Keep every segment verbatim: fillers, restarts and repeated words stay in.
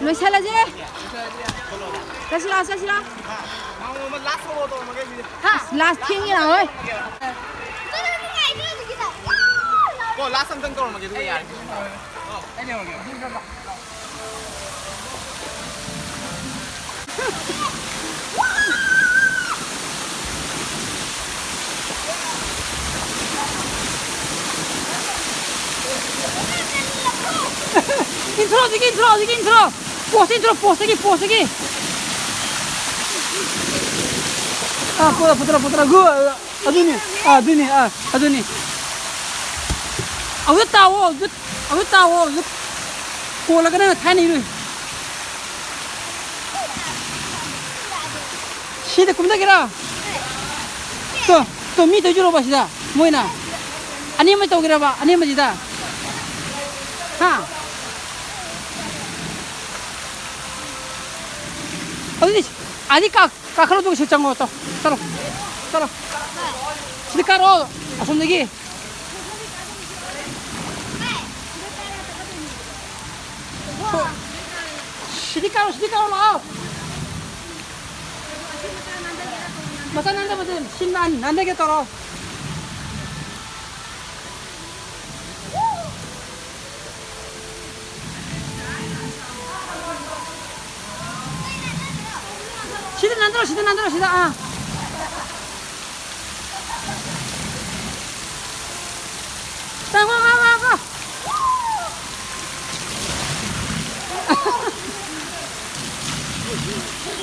ꯂꯣꯏꯁꯜꯂꯁꯦ꯫ ꯆꯠꯁꯤꯔꯥ, ꯆꯠꯁꯤꯔꯥ꯫ ꯂꯥꯁ ꯊꯦꯡꯉꯤꯅ, ꯍꯣꯏ꯫ ꯀꯣ, ꯂꯥꯁ ꯑꯝꯇꯪ ꯇꯧꯔꯝꯃꯒꯦ, ꯑꯗꯨꯒ ꯌꯥꯔꯦ꯫ ꯏꯟꯊ꯭ꯔꯣ, ꯍꯧꯖꯤꯛꯀꯤ ꯏꯟꯊ꯭ꯔꯣ, ꯍꯧꯖꯤꯛꯀꯤ ꯏꯟꯊ꯭ꯔꯣ꯫ ꯄꯣꯁꯇ ꯏꯟꯊ꯭ꯔꯣ, ꯄꯣꯁꯇꯒꯤ, ꯄꯣꯁꯇꯒꯤ꯫ ꯑꯥ, ꯄꯨꯊꯔꯣ, ꯄꯨꯊꯔꯣ, ꯄꯨꯊꯔꯣ꯫ ꯒꯨ-, ꯑꯗꯨꯅꯤ, ꯑꯥ, ꯑꯗꯨꯅꯤ, ꯑꯥ, ꯑꯗꯨꯅꯤ꯫ ꯑꯗꯨ ꯇꯥꯎꯑꯣ, ꯑꯗꯨ, ꯑꯗꯨ ꯇꯥꯎꯑꯣ, ꯑꯗꯨ ꯀꯣꯜꯂꯒ ꯅꯪꯅ ꯊꯥꯏꯅ ꯏꯔꯨꯏ꯫ ꯁꯤꯗ ꯀꯨꯝꯊꯒꯦꯔꯥ? ꯇꯣ, ꯇꯣ, ꯃꯤ ꯇꯧꯖꯔꯣꯕ ꯁꯤꯗ, ꯃꯣꯏꯅ꯫ ꯑꯅꯦꯝꯕ ꯇꯧꯒꯦꯔꯕ, ꯑꯅꯦꯝꯕꯁꯤꯗ? ꯍꯥ? ꯑꯗꯨꯗꯤ, ꯑꯗꯤ ꯀꯥ-, ꯀꯥꯈꯠꯂꯣ, ꯑꯗꯨꯒ ꯁꯤ ꯆꯪꯉꯣ, ꯇꯣ, ꯆꯠꯂꯣ, ꯆꯠꯂꯣ꯫ ꯁꯤꯗ ꯀꯥꯔꯛꯑꯣ, ꯑꯁꯣꯝꯗꯒꯤ꯫ ꯁꯤꯗꯤ ꯀꯥꯔꯣ, ꯁꯤꯗꯤ ꯀꯥꯔꯣ, ꯂꯥꯛꯑꯣ꯫ ꯃꯆꯥ ꯅꯥꯟꯗꯕꯗꯨ ꯁꯤ ꯅꯥꯟ-, ꯅꯥꯟꯗꯒꯦ ꯇꯧꯔꯣ꯫ ꯁꯤꯗ ꯅꯥꯟꯗꯔꯣ, ꯁꯤꯗ ꯅꯥꯟꯗꯔꯣ, ꯁꯤꯗ, ꯑꯥ꯫ ꯉꯥꯏꯈꯣ, ꯉꯥꯏꯈꯣ, ꯉꯥꯏꯈꯣ꯫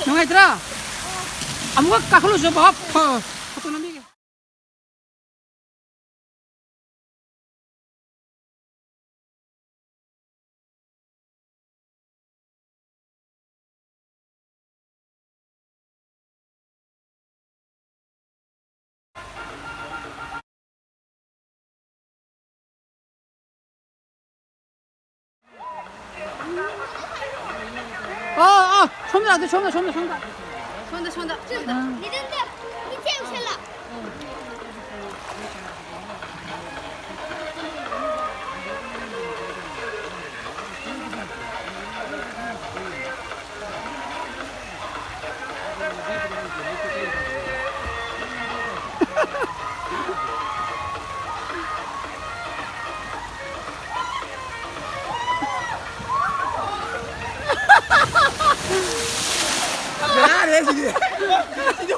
ꯅꯨꯡꯉꯥꯏꯇ꯭ꯔꯥ? ꯑꯃꯨꯛꯀ ꯀꯥꯈꯠꯂꯨꯁꯦ, ꯕꯕꯥ, ꯐ-, ꯐꯣꯇꯣ ꯅꯝꯕꯤꯒꯦ꯫ ꯑꯥ, ꯑꯥ, ꯁꯣꯝꯗ ꯂꯥꯛꯇꯣꯏ, ꯁꯣꯝꯗ, ꯁꯣꯝꯗ, ꯁꯣꯝꯗ꯫ ꯁꯣꯝꯗ, ꯁꯣꯝꯗ, ꯁꯣꯝꯗ꯫ ꯑꯥ꯫ ꯃꯤꯗꯜꯗ, ꯃꯤꯠꯁꯦ ꯎꯏꯁꯜꯂꯣ꯫ ꯁꯤꯗꯤ